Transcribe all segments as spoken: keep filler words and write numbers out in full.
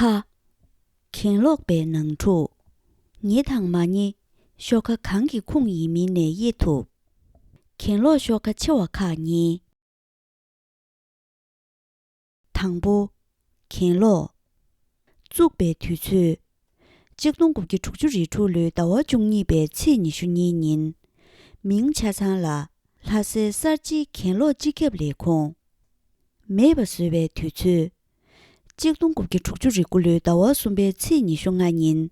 ཁ། གྱེན་ལོག་པའི་ནང་འཁྲུག། ཉེ་དང་མ་ཉེ། ཤོག་ཁ་གང་གི་ཁུངས་ཡིན་མིན་ནས་དབྱེ་ཐུབ། གྱེན་ལོག་ཤོག་ཁ་ཆེ་བ་ཁག་གཉིས། དང་པོ། གྱེན་ལོག། བཙུགས་པའི་དུས་ཚོད། གཅིག་སྟོང་དགུ་བརྒྱ་དྲུག་ཅུ་རེ་དྲུག་ལོའི་ཟླ་བ་བཅུ་གཉིས་པའི་ཚེས་ཉི་ཤུ་གཉིས་ཉིན། མིང་ཆ་ཚང་ལ། ལྷ་སའི་གསར་བརྗེའི་གྱེན་ལོག་སྤྱི་ཁྱབ་ལས་ཁུངས། མེད་པ་བཟོས་པའི་དུས་ཚོད། གཅིག་སྟོང་དགུ་བརྒྱ་དྲུག་ཅུ་རེ་དགུ་ལོའི་ཟླ་བ་གསུམ་པའི་ཚེས་ཉི་ཤུ་ལྔ་ཉིན།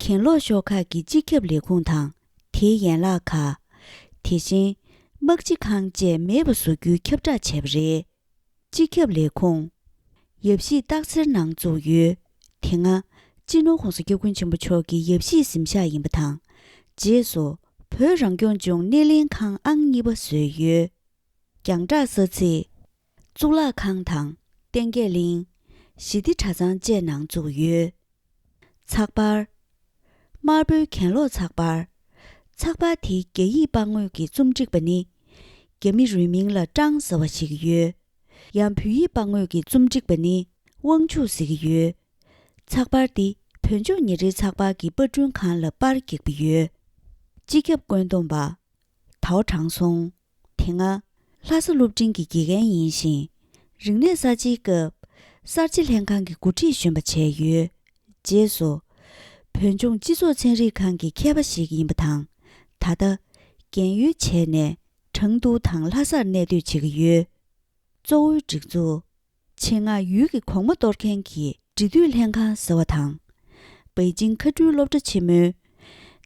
གྱེན་ལོག་ཤོག་ཁག་གི་སྤྱི་ཁྱབ་ལས་ཁུངས་དང་། དེའི་ཡན་ལག་ཁག། དེ་བཞིན། དམག་སྤྱི་ཁང་བཅས་མེད་པ་བཟོ་རྒྱུའི་ཁྱབ་བསྒྲགས་བྱས་པ་རེད། སྤྱི་ཁྱབ་ལས་ཁུངས། ཡབ་གཞིས་སྟག་འཚེར་ནང་བཙུགས་ཡོད། དེ་སྔ། སྤྱི་ནོར་༸གོང་ས་༸སྐྱབས་མགོན་ཆེན་པོ་མཆོག་གི་ཡབ་གཞིས་གཟིམ་ཤག་ཡིན་པ་དང་། རྗེས་སུ། བོད་རང་སྐྱོང་ལྗོངས་སྣེ་ལེན་ཁང་ཨང་གཉིས་པ་བཟོས་ཡོད། རྒྱང་བསྒྲགས་ས་ཚིགས། གཙུག་ལག་ཁང་དང་། བསྟན་རྒྱས་གླིང་། ཞི་བདེ་གྲྭ་ཚང་བཅས་ནང་བཙུགས་ཡོད། ཚགས་པར། དམར་པོའི་གྱེན་ལོག་ཚགས་པར། ཚགས་པར་དེའི་རྒྱ་ཡིག་པར་ངོས་ཀྱི་རྩོམ་སྒྲིག་པ་ནི། རྒྱ་མི་རུས་མིང་ལ་ཀྲང་ཟེར་བ་ཞིག་ཡོད། ཡང་བོད་ཡིག་པར་ངོས་ཀྱི་རྩོམ་སྒྲིག་པ་ནི། དབང་ཕྱུག་ཟེར་གྱི་ཡོད། ཚགས་པར་འདི་བོད་ལྗོངས་ཉིན་རེའི་ཚགས་པར་གྱི་པར་སྐྲུན་ཁང་ལ་པར་བསྒྱིགས་པ་ཡོད། སྤྱི་ཁྱབ་བཀོད་འདོམས་པ། ཐའོ་དྲང་སུང་། དེ་སྔ། ལྷ་ས་སློབ་འབྲིང་གི་དགེ་རྒན་ཡིན་ཞིང་། རིག་གནས་གསར་བརྗེའི་སྐབས། གསར་བརྗེ་ལྷན་ཁང་གི་འགོ་ཁྲིད་གཞོན་པ་བྱས་ཡོད། རྗེས་སུ། བོད་ལྗོངས་སྤྱི་ཚོགས་ཚན་རིག་ཁང་གི་མཁས་པ་ཞིག་ཡིན་པ་དང་། ད་ལྟ། རྒན་ཡོལ་བྱས་ནས། ཁྲང་ཏུའུ་དང་ལྷ་སར་གནས་སྡོད་བྱེད་ཀྱི་ཡོད། གཙོ་བོའི་སྒྲིག་འཛུགས། ཆེད་མངགས་ཡུལ་གྱི་གོང་མ་གཏོར་མཁན་གྱི་འབྲེལ་མཐུད་ལྷན་ཁང་ཟེར་བ་དང་། པེ་ཅིང་མཁའ་འགྲུལ་སློབ་གྲྭ་ཆེན་མོའི།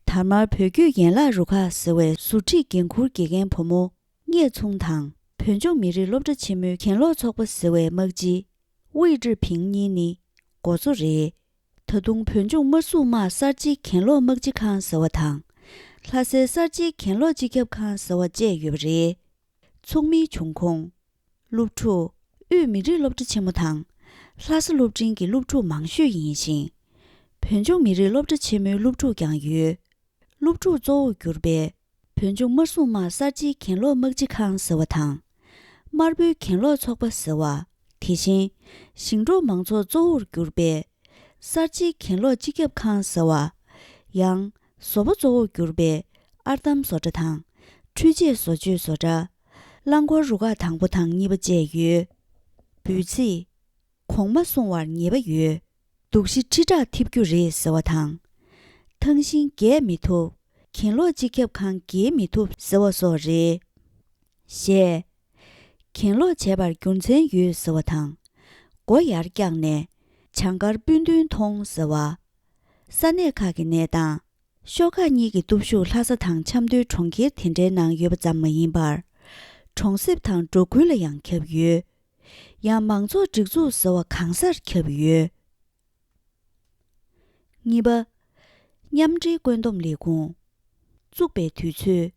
དར་དམར་བོད་སྐྱོད་ཡན་ལག་རུ་ཁག་ཟེར་བའི་ཟུར་ཁྲིད་འགན་འཁུར་དགེ་རྒན་བུ་མོ་གཉེར་ཚུང་དང་། བོད་ལྗོངས་མི་རིགས་སློབ་གྲྭ་ཆེན་མོའི་གྱེན་ལོག་ཚོགས་པ་ཟེར་བའི་དམག་སྤྱི་ཝེ་ཀྲི་ཕིང་གཉིས་ནི་འགོ་གཙོ་རེད། ད་དུང་བོད་ལྗོངས་དམར་སྲུང་དམག་གསར་བརྗེའི་གྱེན་ལོག་དམག་སྤྱི་ཁང་ཟེར་བ་དང་། ལྷ་སའི་གསར་བརྗེའི་གྱེན་ལོག་སྤྱི་ཁྱབ་ཁང་ཟེར་བ་བཅས་ཡོད་པ་རེད། ཚོགས་མིའི་འབྱུང་ཁུངས། སློབ་ཕྲུག་དབུས་མི་རིགས་སློབ་གྲྭ་ཆེན་མོ་དང་། ལྷ་ས་སློབ་འབྲིང་གི་སློབ་ཕྲུག་མང་ཤོས་ཡིན་ཞིང་། བོད་ལྗོངས་མི་རིགས་སློབ་གྲྭ་ཆེན་མོའི་སློབ་ཕྲུག་ཀྱང་ཡོད། སློབ་ཕྲུག་གཙོ་བོར་གྱུར་པའི་བོད་ལྗོངས་དམར་སྲུང་དམག་གསར་བརྗེའི་གྱེན་ལོག་དམག་སྤྱི་ཁང་ཟེར་བ་དང་། དམར་པོའི་གྱེན་ལོག་ཚོགས་པ་ཟེར་བ། དེ་བཞིན། ཞིང་འབྲོག་མང་ཚོགས་གཙོ་བོར་གྱུར་པའི། གསར་བརྗེའི་གྱེན་ལོག་སྤྱི་ཁྱབ་ཁང་ཟེར་བ། ཡང་། བཟོ་པ་གཙོ་བོར་གྱུར་པའི། ཨར་འདམ་བཟོ་གྲྭ་དང་། འཕྲུལ་ཆས་བཟོ་བཅོས་བཟོ་གྲྭ། རླངས་འཁོར་རུ་ཁག་དང་པོ་དང་གཉིས་པ་བཅས་ཡོད། འབོད་ཚིག། གོང་མ་སྲུང་བར་ཉེས་པ་ཡོད། སྡུག་ཤི་ཁྲི་ཕྲག་ཐེབས་རྒྱུ་རེད་ཟེར་བ་དང་། ཐང་ཤིང་རྒྱས་མི་ཐུབ། གྱེན་ལོག་སྤྱི་ཁྱབ་ཁང་རྒྱས་མི་ཐུབ་ཟེར་བ་སོགས་རེད། ཞེས། གྱེན་ལོག་བྱས་པར་རྒྱུ་མཚན་ཡོད་ཟེར་བ་དང་། སྒོ་ཡར་བཀྱགས་ནས། བྱང་མཁར་སྤུན་བདུན་མཐོང་ཟེར་བ། ས་གནས་ཁག་གི་གནས་སྟངས། ཤོག་ཁག་གཉིས་ཀྱི་སྟོབས་ཤུགས་ལྷ་ས་དང་ཆབ་མདོའི་གྲོང་ཁྱེར་དེ་འདྲའི་ནང་ཡོད་པ་ཙམ་མ་ཡིན་པར། གྲོང་གསེབ་དང་འབྲོག་ཁུལ་ལ་ཡང་ཁྱབ་ཡོད། ཡང་མང་ཚོགས་སྒྲིག་འཛུགས་ཟེར་བ་གང་སར་ཁྱབ་ཡོད། གཉིས་པ། མཉམ་འབྲེལ་བཀོད་འདོམས་ལས་ཁུངས། བཙུགས་པའི་དུས་ཚོད།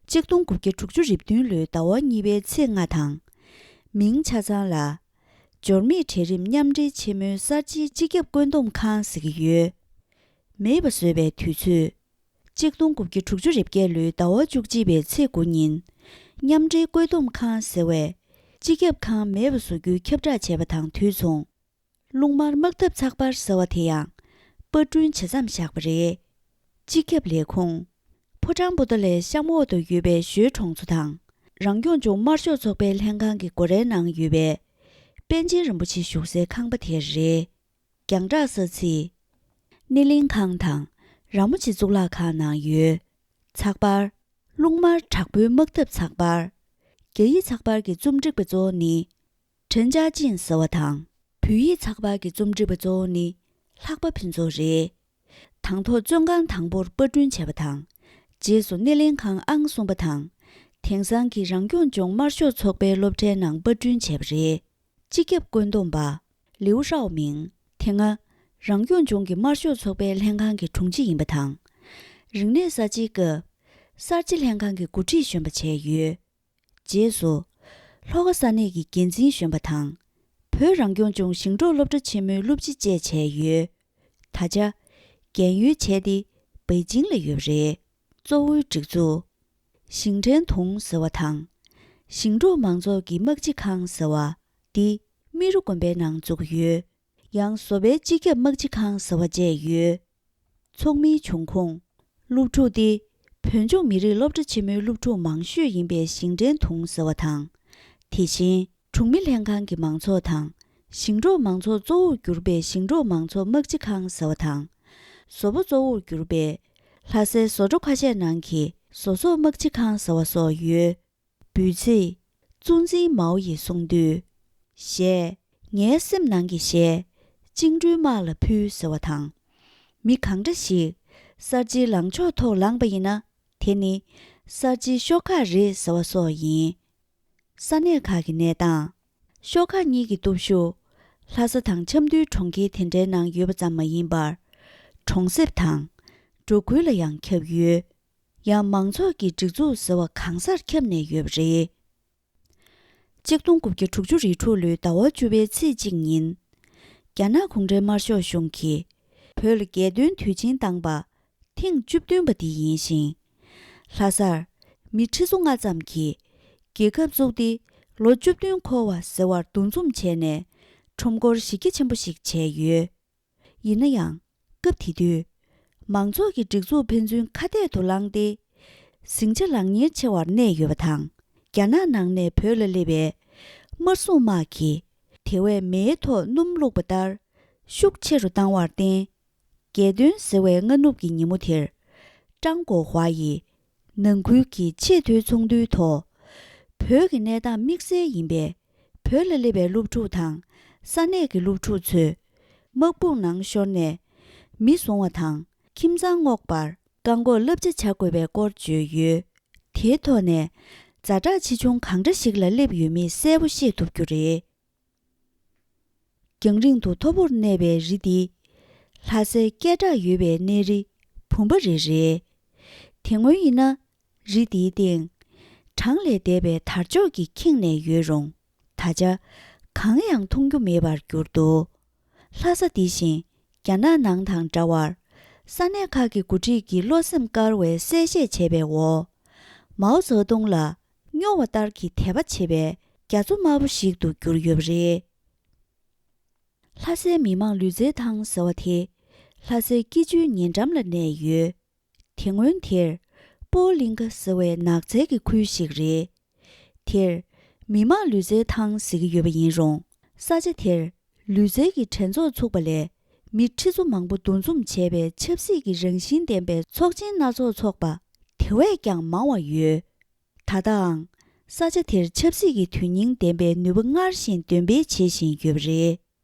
གཅིག་སྟོང་དགུ་བརྒྱ་དྲུག་ཅུ་རེ་བདུན་ལོའི་ཟླ་བ་གཉིས་པའི་ཚེས་ལྔ་དང་། མིང་ཆ་ཚང་ལ། འབྱོར་མེད་གྲལ་རིམ་མཉམ་འབྲེལ་ཆེན་མོའི་གསར་བརྗེའི་སྤྱི་ཁྱབ་བཀོད་འདོམས་ཁང་ཟེར་གྱི་ཡོད། མེད་པ་བཟོས་པའི་དུས་ཚོད། གཅིག་སྟོང་དགུ་བརྒྱ་དྲུག་ཅུ་རེ་བརྒྱད་ལོའི་ཟླ་བ་བཅུ་གཅིག་པའི་ཚེས་དགུ་ཉིན། མཉམ་འབྲེལ་བཀོད་འདོམས་ཁང་ཟེར་བས། སྤྱི་ཁྱབ་ཁང་མེད་པ་བཟོ་རྒྱུའི་ཁྱབ་བསྒྲགས་བྱས་པ་དང་དུས་མཚུངས། རླུང་དམར་དམག་འཐབ་ཚགས་པར་ཟེར་བ་དེ་ཡང་པར་སྐྲུན་བྱེད་མཚམས་བཞག་པ་རེད། སྤྱི་ཁྱབ་ལས་ཁུངས། ཕོ་བྲང་པོ་ཏཱ་ལའི་གཤམ་འོག་ཏུ་ཡོད་པའི་ཞོལ་གྲོང་ཚོ་དང་། རང་སྐྱོང་ལྗོངས་དམར་ཤོག་ཚོགས་པའི་ལྷན་ཁང་གི་སྒོ་རའི་ནང་ཡོད་པའི། པཎ་ཆེན་རིན་པོ་ཆེ་བཞུགས་སའི་ཁང་པ་དེ་རེད། རྒྱང་བསྒྲགས་ས་ཚིགས། སྣེ་ལེན་ཁང་དང་། ར་མོ་ཆེ་གཙུག་ལག་ཁང་ནང་ཡོད། ཚགས་པར། རླུང་དམར་དྲག་པོའི་དམག་འཐབ་ཚགས་པར། རྒྱ་ཡིག་ཚགས་པར་གྱི་རྩོམ་སྒྲིག་པ་གཙོ་བོ་ནི། ཁྲེན་ཅཱ་ཅིན་ཟེར་བ་དང་། བོད་ཡིག་ཚགས་པར་གྱི་རྩོམ་སྒྲིག་པ་གཙོ་བོ་ནི། ལྷག་པ་ཕུན་ཚོགས་རེད། དང་ཐོག་བཙོན་ཁང་དང་པོར་པར་སྐྲུན་བྱས་པ་དང་། རྗེས་སུ་སྣེ་ལེན་ཁང་ཨང་གསུམ་པ་དང་། དེང་སང་གི་རང་སྐྱོང་ལྗོངས་དམར་ཤོག་ཚོགས་པའི་སློབ་གྲྭའི་ནང་པར་སྐྲུན་བྱས་པ་རེད། སྤྱི་ཁྱབ་བཀོད་འདོམས་པ། ལིའུ་ཧྲའོ་མིང་། དེ་སྔ། རང་སྐྱོང་ལྗོངས་ཀྱི་དམར་ཤོག་ཚོགས་པའི་ལྷན་ཁང་གི་དྲུང་ཆེ་ཡིན་པ་དང་། རིག་གནས་གསར་བརྗེའི་སྐབས། གསར་བརྗེ་ལྷན་ཁང་གི་འགོ་ཁྲིད་གཞོན་པ་བྱས་ཡོད། རྗེས་སུ། ལྷོ་ཁ་ས་གནས་ཀྱི་འགན་འཛིན་གཞོན་པ་དང་། བོད་རང་སྐྱོང་ལྗོངས་ཞིང་འབྲོག་སློབ་གྲྭ་ཆེན་མོའི་སློབ་སྤྱི་བཅས་བྱས་ཡོད། ད་ཆ། རྒན་ཡོལ་བྱས་ཏེ། པེ་ཅིང་ལ་ཡོད་པ་རེད། གཙོ་བོའི་སྒྲིག་འཛུགས། ཞིང་བྲན་དུང་ཟེར་བ་དང་། ཞིང་འབྲོག་མང་ཚོགས་ཀྱི་དམག་སྤྱི་ཁང་ཟེར་བ། འདི། རྨེ་རུ་དགོན་པའི་ནང་བཙུགས་ཡོད། ཡང་བཟོ་པའི་སྤྱི་ཁྱབ་དམག་སྤྱི་ཁང་ཟེར་བ་བཅས་ཡོད། ཚོགས་མིའི་འབྱུང་ཁུངས། སློབ་ཕྲུག་སྟེ། བོད་ལྗོངས་མི་རིགས་སློབ་གྲྭ་ཆེན་མོའི་སློབ་ཕྲུག་མང་ཤོས་ཡིན་པའི་ཞིང་བྲན་དུང་ཟེར་བ་དང་། དེ་བཞིན་གྲོང་མི་ལྷན་ཁང་གི་མང་ཚོགས་དང་། ཞིང་འབྲོག་མང་ཚོགས་གཙོ་བོར་གྱུར་པའི་ཞིང་འབྲོག་མང་ཚོགས་དམག་སྤྱི་ཁང་ཟེར་བ་དང་། བཟོ་པ་གཙོ་བོར་གྱུར་པའི་ལྷ་སའི་བཟོ་གྲྭ་ཁ་ཤས་ནང་གི་བཟོ་ཚོགས་དམག་སྤྱི་ཁང་ཟེར་བ་སོགས་ཡོད། འབོད་ཚིག། གཙོ་འཛིན་མའོ་ཡི་གསུང་བཏུས། གཞས། ངའི་སེམས་ནང་གི་གཞས། བཅིངས་འགྲོལ་དམག་ལ་ཕུལ་ཟེར་བ་དང་། མི་གང་འདྲ་ཞིག་གསར་བརྗེའི་ལངས་ཕྱོགས་ཐོག་ལངས་པ་ཡིན་ན། དེ་ནི་གསར་བརྗེའི་ཤོག་ཁག་རེད་ཟེར་བ་སོགས་ཡིན། ས་གནས་ཁག་གི་གནས་སྟངས། ཤོག་ཁག་གཉིས་ཀྱི་སྟོབས་ཤུགས། ལྷ་ས་དང་ཆབ་མདོའི་གྲོང་ཁྱེར་དེ་འདྲའི་ནང་ཡོད་པ་ཙམ་མ་ཡིན་པར། གྲོང་གསེབ་དང་། འབྲོག་ཁུལ་ལ་ཡང་ཁྱབ་ཡོད། ཡང་མང་ཚོགས་ཀྱི་སྒྲིག་འཛུགས་ཟེར་བ་གང་སར་ཁྱབ་ནས་ཡོད་པ་རེད། གཅིག་སྟོང་དགུ་བརྒྱ་དྲུག་ཅུ་རེ་དྲུག་ལོའི་ཟླ་བ་བཅུ་པའི་ཚེས་གཅིག་ཉིན། རྒྱ་ནག་གུང་ཁྲན་དམར་ཤོག་གཞུང་གིས་བོད་ལ་རྒྱལ་སྟོན་དུས་ཆེན་བཏང་པ་ཐེངས་བཅུ་བདུན་པ་དེ་ཡིན་ཞིང་། ལྷ་སར་མི་ཁྲི་ཚོ་ལྔ་ཙམ་གྱིས་རྒྱལ་ཁབ་བཙུགས་ཏེ་ལོ་བཅུ་བདུན་འཁོར་བ་ཟེར་བར་འདུ་འཛོམས་བྱས་ནས་ཁྲོམ་སྐོར་གཞི་རྒྱ་ཆེན་པོ་ཞིག་བྱས་ཡོད། ཡིན་ན་ཡང་། སྐབས་དེ་དུས། མང་ཚོགས་ཀྱི་སྒྲིག་འཛུགས་ཕན་ཚུན་ཁ་གཏད་དུ་ལངས་ཏེ། ཟིང་ཆ་ལངས་ཉེན་ཆེ་བར་གནས་ཡོད་པ་དང་། རྒྱ་ནག་ནང་ནས་བོད་ལ་སླེབས་པའི་དམར་སྲུང་དམག་གིས་དེ་བས་མེའི་ཐོག་སྣུམ་བླུགས་པ་ལྟར་ཤུགས་ཆེ་རུ་བཏང་བར་བརྟེན། རྒྱལ་སྟོན་ཟེར་བའི་སྔ་ནུབ་ཀྱི་ཉིན་མོ་དེར། ཀྲང་གོ་ཧྭ་ཡིས་ནང་ཁུལ་གྱི་ཆེས་མཐོའི་ཚོགས་འདུའི་ཐོག་བོད་ཀྱི་གནས་སྟངས་དམིགས་བསལ་ཡིན་པས། བོད་ལ་སླེབས་པའི་སློབ་ཕྲུག་དང་ས་གནས་ཀྱི་སློབ་ཕྲུག་ཚོས་དམག་དཔུང་ནང་ཤོར་ནས་མི་བཟུང་བ་དང་ཁྱིམ་ཚང་སྔོག་པར་བཀག་འགོག་བསླབ་བྱ་བྱ་དགོས་པའི་སྐོར་བརྗོད་ཡོད། དེའི་ཐོག་ནས་ཛ་དྲག་ཆེ་ཆུང་གང་འདྲ་ཞིག་ལ་སླེབས་ཡོད་མེད་གསལ་པོ་ཤེས་ཐུབ་རྒྱུ་རེད། རྒྱང་རིང་དུ་མཐོ་པོར་གནས་པའི་རི་འདི། ལྷ་སའི་སྐད་གྲགས་ཡོད་པའི་གནས་རི་བུམ་པ་རི་རེད། དེ་སྔོན་ཡིན་ན། རི་འདིའི་སྟེང་གྲངས་ལས་འདས་པའི་དར་ལྕོག་གིས་ཁེངས་ནས་ཡོད་རུང་། ད་ཆ་གང་ཡང་མཐོང་རྒྱུ་མེད་པར་གྱུར་འདུག་ལྷ་ས་འདི་བཞིན་རྒྱ་ནག་ནང་དང་འདྲ་བར། ས་གནས་ཁག་གི་འགོ་ཁྲིད་ཀྱིས་བློ་སེམས་དཀར་བའི་གསལ་བཤད་བྱས་པའི་འོག་མའོ་ཙེ་ཏུང་ལ་སྨྱོ་བ་ལྟར་གྱི་དད་པ་བྱེད་པའི་རྒྱ་མཚོ་དམར་པོ་ཞིག་ཏུ་གྱུར་ཡོད་པ་རེད། ལྷ་སའི་མི་དམངས་ལུས་རྩལ་ཐང་ཟེར་བ་དེ་ལྷ་སའི་སྐྱིད་ཆུའི་ཉེ་འགྲམ་ལ་གནས་ཡོད། དེ་སྔོན་དེར་སྤོ་ལིང་ག་ཟེར་བའི་ནགས་ཚལ་གྱི་ཁུལ་ཞིག་རེད། དེར་མི་དམངས་ལུས་རྩལ་ཐང་ཟེར་གྱི་ཡོད་པ་ཡིན་རུང་། ས་ཆ་དེར་ལུས་རྩལ་གྱི་འགྲན་ཚོགས་ཚུགས་པ་ལས་མི་ཁྲི་ཚོ་མང་པོ་འདུ་འཛོམས་བྱས་པའི་ཆབ་སྲིད་ཀྱི་རང་བཞིན་ལྡན་པའི་ཚོགས་ཆེན་སྣ་ཚོགས་འཚོགས་པ་དེ་བས་ཀྱང་མང་བ་ཡོད། ད་ལྟའང་ས་ཆ་དེར་ཆབ་སྲིད་ཀྱི་དོན་སྙིང་ལྡན་པའི་ནུས་པ་སྔར་བཞིན་འདོན་སྤེལ་བྱེད་བཞིན་ཡོད་པ་རེད།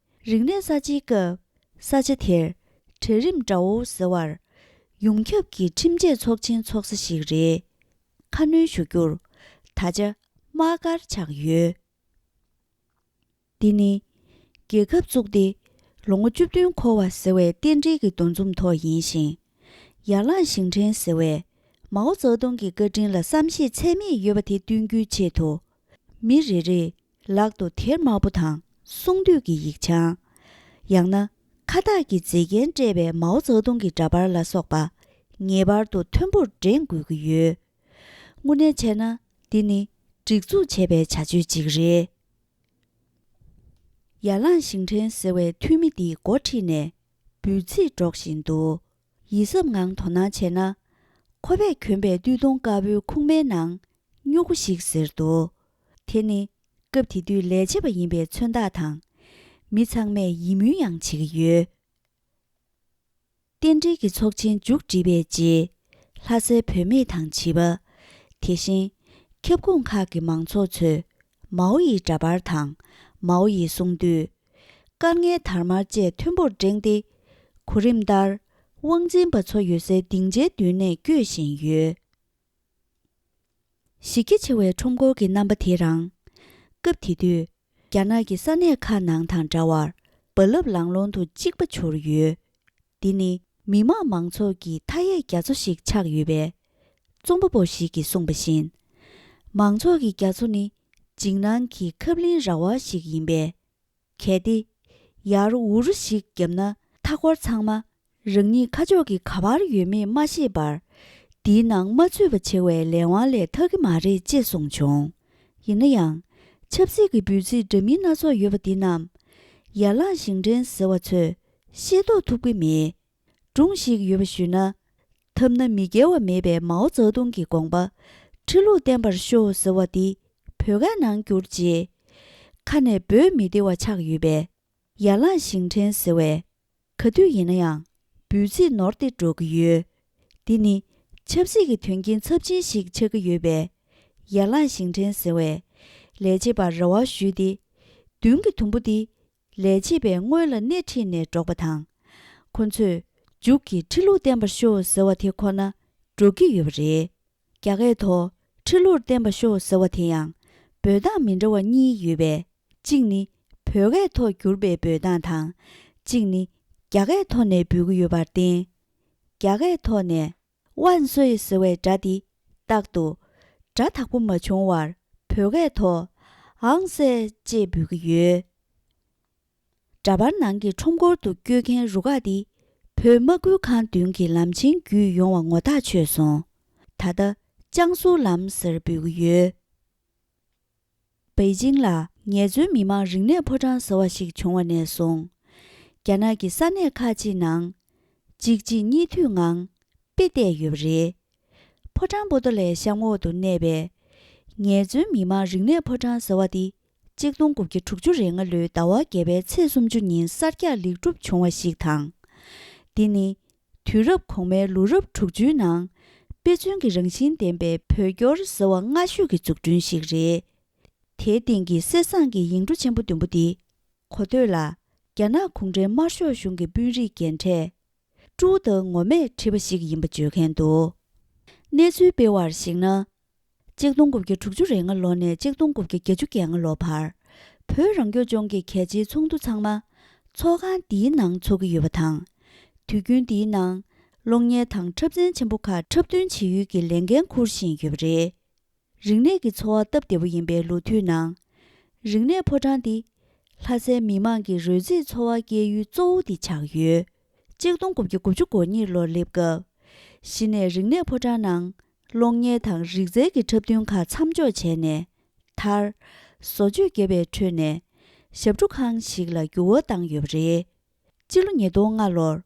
རིག་གནས་གསར་བརྗེའི་སྐབས་ས་ཆ་དེར་གྲལ་རིམ་ཀྲའོ་ཟེར་བར་ཡོངས་ཁྱབ་ཀྱི་ཁྲིམས་ཆད་ཚོགས་ཆེན་འཚོགས་ས་ཞིག་རེད། ཁ་སྣོན་ཞུ་རྒྱུར་ད་ཆ་དམག་སྒར་ཆགས་ཡོད། འདི་ནི་རྒྱལ་ཁབ་བཙུགས་ཏེ་ལོ་ངོ་བཅུ་བདུན་འཁོར་བ་ཟེར་བའི་རྟེན་འབྲེལ་གྱི་འདུ་འཛོམས་ཐོག་ཡིན་ཞིང་། ཡར་ལངས་ཞིང་བྲན་ཟེར་བའི་མའོ་ཙེ་ཏུང་གི་བཀའ་དྲིན་ལ་བསམ་ཤེས་ཚད་མེད་ཡོད་པ་དེ་སྟོན་རྒྱུའི་ཆེད་དུ། མི་རེ་རེས་ལག་ཏུ་གཏེར་དམར་པོ་དང་གསུང་འདུས་ཀྱི་ཡིག་ཆང་། ཡང་ན་ཁ་བཏགས་ཀྱི་མཛེས་རྒྱན་སྤྲས་པའི་མའོ་ཙེ་ཏུང་གི་འདྲ་པར་ལ་སོགས་པ་ངེས་པར་དུ་མཐོན་པོར་སྒྲེང་དགོས་ཀྱི་ཡོད། དངོས་གནས་བྱས་ན་འདི་ནི་སྒྲིག་འཛུགས་བྱས་པའི་བྱ་སྤྱོད་ཅིག་རེད། ཡར་ལངས་ཞིང་བྲན་ཟེར་བའི་འཐུས་མི་འདིས་འགོ་ཁྲིད་ནས་འབོད་ཚིག་སྒྲོག་བཞིན་འདུག་ཡིད་གཟབ་ངང་དོ་སྣང་བྱས་ན། ཁོ་པས་གྱོན་པའི་སྟོད་ཐུང་དཀར་པོའི་ཁུག་མའི་ནང་སྨྱུ་གུ་ཞིག་གཟེར་འདུག་དེ་ནི་སྐབས་དེ་དུས་ལས་བྱེད་པ་ཡིན་པའི་མཚོན་རྟགས་དང་། མི་ཚང་མས་ཡིད་སྨོན་ཡང་བྱེད་ཀྱི་ཡོད། རྟེན་འབྲེལ་གྱི་ཚོགས་ཆེན་མཇུག་བསྒྲིལ་བའི་རྗེས། ལྷ་སའི་བུད་མེད་དང་བྱིས་པ། དེ་བཞིན་ཁྱབ་ཁོངས་ཁག་གི་མང་ཚོགས་ཚོས་མའོ་ཡི་འདྲ་པར་དང་མའོ་ཡི་གསུང་བཏུས། དཀར་ངལ་དར་དམར་བཅས་མཐོན་པོར་བསྒྲེངས་ཏེ། གོ་རིམ་ལྟར་དབང་འཛིན་པ་ཚོ་ཡོད་སའི་སྡིངས་ཆའི་མདུན་ནས་བསྐྱོད་བཞིན་ཡོད། གཞི་རྒྱ་ཆེ་བའི་ཁྲོམ་སྐོར་གྱི་རྣམ་པ་དེ་རང་། སྐབས་དེ་དུས་རྒྱ་ནག་གི་ས་གནས་ཁག་ནང་དང་འདྲ་བར་རྦ་རླབས་ལང་ལོང་དུ་གཅིག་པ་གྱུར་ཡོད། འདི་ནི་མི་དམངས་མང་ཚོགས་ཀྱི་མཐའ་ཡས་རྒྱ་མཚོ་ཞིག་ཆགས་ཡོད་པས། རྩོམ་པ་པོ་ཞིག་གིས་གསུངས་པ་བཞིན། མང་ཚོགས་ཀྱི་རྒྱ་མཚོ་ནི་འཇིགས་སྣང་གི་ཁབ་ལིང་ར་བ་ཞིག་ཡིན་པས། གལ་ཏེ་ཡར་འུར་ཞིག་བརྒྱབ་ན་མཐའ་འཁོར་ཚང་མ་རང་ཉིད་ཁ་ཕྱོགས་ཀྱི་ག་པར་ཡོད་མེད་མ་ཤེས་པར། འདིའི་ནང་མ་ཚུད་པ་བྱེད་པའི་ལས་དབང་ལས་ཐར་གྱི་མ་རེད་ཅེས་གསུངས་བྱུང་། ཡིན་ན་ཡང་། ཆབ་སྲིད་ཀྱི་འབོད་ཚིག་འདྲ་མིན་སྣ་ཚོགས་ཡོད་པ་འདི་རྣམས། ཡར་ལངས་ཞིང་བྲན་ཟེར་བ་ཚོས་ཤེས་རྟོགས་ཐུབ་ཀྱི་མེད། སྒྲུང་ཞིག་ཡོད་པ་ཞུས་ན། ཐབས་ན་མི་འགལ་བ་མེད་པའི་མའོ་ཙེ་ཏུང་གི་དགོངས་པ། ཁྲི་ལུགས་བརྟན་པར་ཤོག་ཟེར་བ་འདི་བོད་སྐད་ནང་བསྒྱུར་རྗེས། ཁ་ནས་འབོད་མི་བདེ་བ་ཆགས་ཡོད་པས། ཡར་ལངས་ཞིང་བྲན་ཟེར་བས། ག་དུས་ཡིན་ན་ཡང་འབོད་ཚིག་ནོར་ཏེ་འགྲོ་གི་ཡོད། འདི་ནི་ཆབ་སྲིད་ཀྱི་དོན་རྐྱེན་ཚབས་ཆེན་ཞིག་ཆགས་ཀྱི་ཡོད་པས། ཡར་ལངས་ཞིང་བྲན་ཟེར་བས་ལས་བྱེད་པར་རེ་བ་ཞུས་ཏེ། མདུན་གྱི་དུམ་བུ་འདི་ལས་བྱེད་པས་སྔོན་ལ་སྣེ་ཁྲིད་ནས་འགྲོགས་པ་དང་། ཁོ་ཚོས་མཇུག་གི་ཁྲི་ལུགས་བརྟན་པར་ཤོག་ཟེར་བ་དེ་ཁོ་ན་འགྲོ་གི་ཡོད་པ་རེད། རྒྱ་སྐད་ཐོག་ཁྲི་ལུགས་བརྟན་པར་ཤོག་ཟེར་བ་དེ་ཡང་འབོད་སྟངས་མི་འདྲ་བ་གཉིས་ཡོད་པས། གཅིག་ནི་བོད་སྐད་ཐོག་བསྒྱུར་བའི་འབོད་སྟངས་དང་། གཅིག་ནི་རྒྱ་སྐད་ཐོག་ནས་འབོད་ཀྱི་ཡོད་པར་བརྟེན། རྒྱ་སྐད་ཐོག་ནས་万岁ཟེར་བའི་སྒྲ་འདི་རྟག་ཏུ་སྒྲ་དག་པོ་མ་བྱུང་བར་བོད་སྐད་ཐོག་ཨང་སེ་ཅེས་འབོད་ཀྱི་ཡོད། འདྲ་པར་ནང་གི་ཁྲོམ་སྐོར་དུ་སྐྱོད་མཁན་རུ་ཁག་འདི་བོད་དམག་ཁུལ་ཁང་མདུན་གྱི་ལམ་ཆེན་བརྒྱུད་ཡོང་བ་ངོ་ཐག་ཆོད་སོང་། ད་ལྟ་ཅང་སུའུ་ལམ་ཟེར་འབོད་ཀྱི་ཡོད། པེ་ཅིང་ལ་ངལ་རྩོལ་མི་མང་རིག་གནས་ཕོ་བྲང་ཟེར་བ་ཞིག་བྱུང་བ་ནས་བཟུང་། རྒྱ་ནག་གི་ས་གནས་ཁག་ཅིག་ནང་གཅིག་རྗེས་གཉིས་མཐུད་ངང་དཔེ་བལྟས་ཡོད་པ་རེད། ཕོ་བྲང་པོ་ཏ་ལའི་གཤམ་འོག་ཏུ་གནས་པའི་ངལ་རྩོལ་མི་མང་རིག་གནས་ཕོ་བྲང་ཟེར་བ་འདི་གཅིག་སྟོང་དགུ་བརྒྱ་དྲུག་ཅུ་རེ་ལྔ་ལོའི་ཟླ་བ་བརྒྱད་པའི་ཚེས་སུམ་ཅུ་ཉིན་གསར་རྒྱག་ལེགས་གྲུབ་བྱུང་བ་ཞིག་དང་། འདི་ནི་དུས་རབས་གོང་མའི་ལོ་རབས་དྲུག་ཅུའི་ནང་དཔེ་མཚོན་གྱི་རང་བཞིན་ལྡན་པའི་བོད་སྐྱོར་ཟེར་བ་སྔ་ཤོས་ཀྱི་འཛུགས་སྐྲུན་ཞིག་རེད། དེའི་སྟེང་གི་གསེར་ཟངས་ཀྱི་ཡིག་འབྲུ་ཆེན་པོ་བདུན་པོ་འདི། གོ་ཐོས་ལ་རྒྱ་ནག་གུང་ཁྲན་དམར་ཤོག་གཞུང་གི་དཔོན་རིགས་རྒན་གྲས་ཀྲུའུ་ཏེ་ངོ་མས་བྲིས་པ་ཞིག་ཡིན་པ་བརྗོད་མཁན་འདུག་གནས་ཚུལ་སྤེལ་བར་གཞིགས་ན། གཅིག་སྟོང་དགུ་བརྒྱ་དྲུག་ཅུ་རེ་ལྔ་ལོ་ནས་གཅིག་སྟོང་དགུ་བརྒྱ་བརྒྱད་ཅུ་གྱ་ལྔ་ལོ་བར། བོད་རང་སྐྱོང་ལྗོངས་ཀྱི་གལ་ཆེའི་ཚོགས་འདུ་ཚང་མ་ཚོགས་ཁང་འདིའི་ནང་འཚོགས་ཀྱི་ཡོད་པ་དང་། དུས་རྒྱུན་འདིའི་ནང་གློག་བརྙན་དང་འཁྲབ་ཚན་ཆེན་པོ་ཁག་འཁྲབ་སྟོན་བྱེད་ཡུལ་གྱི་ལས་འགན་འཁུར་བཞིན་ཡོད་པ་རེད། རིག་གནས་ཀྱི་འཚོ་བ་སྟབས་བདེ་པོ་ཡིན་པའི་ལོ་དུས་ནང་། རིག་གནས་ཕོ་བྲང་འདི་ལྷ་སའི་མི་མང་གི་རོལ་རྩེད་འཚོ་བ་སྐྱེལ་ཡུལ་གཙོ་བོ་འདི་ཆགས་ཡོད། གཅིག་སྟོང་དགུ་བརྒྱ་དགུ་བཅུ་གོ་གཉིས་ལོར་སླེབས་སྐབས། གཞི་ནས་རིག་གནས་ཕོ་བྲང་ནང་གློག་བརྙན་དང་རིག་རྩལ་གྱི་འཁྲབ་སྟོན་ཁག་མཚམས་འཇོག་བྱས་ནས། མཐར། བཟོ་བཅོས་བརྒྱབ་པའི་ཁྲོད་ནས་ཞབས་བྲོ་ཁང་ཞིག་ལ་འགྱུར་བ་བཏང་ཡོད་པ་རེད། སྤྱི་ལོ་ཉིས་སྟོང་ལྔ་ལོར་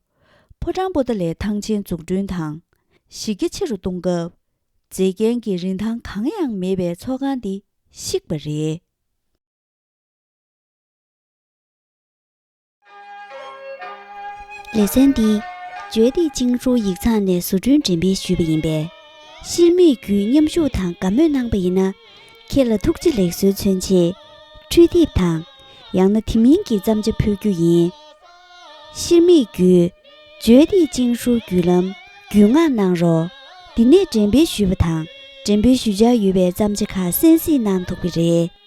ཕོ་བྲང་པོ་ཏཱ་ལའི་ཐང་ཆེན་འཛུགས་སྐྲུན་དང་གཞི་རྒྱ་ཆེ་རུ་གཏོང་སྐབས། མཛེས་རྒྱན་གྱི་རིན་ཐང་གང་ཡང་མེད་པའི་ཚོགས་ཁང་འདི་བཤིག་པ་རེད། ལེ་ཚན་འདི་ཅོས་ཏེ་ཅིང་ཧྲུའུ་ཡིག་ཚང་ནས་བཟོ་སྐྲུན་འགྲེམས་སྤེལ་ཞུས་པ་ཡིན་པས། ཤེར་མིག་བརྒྱུད་མཉམ་ཞུགས་དང་དགའ་མོས་གནང་པ་ཡིན་ན། ཁྱེད་ལ་ཐུགས་རྗེ་ལེགས་གསོལ་མཚོན་ཆེད། འཕྲུལ་དེབ་དང་། ཡང་ན་དེ་མིན་གྱི་བརྩམས་བྱ་ཕུལ་རྒྱུ་ཡིན། ཤེར་མིག་བརྒྱུད། ཅོས་ཏེ་ཅིང་ཧྲུའུ་བརྒྱུད་ལམ་བརྒྱུད་མངགས་གནང་རོགས། འདི་ནས་འགྲེམས་སྤེལ་ཞུས་པ་དང་འགྲེམས་སྤེལ་ཞུ་འཆར་ཡོད་པའི་བརྩམས་བྱ་ཁག་གསན་གཟིགས་གནང་ཐུབ་ཀྱི་རེད།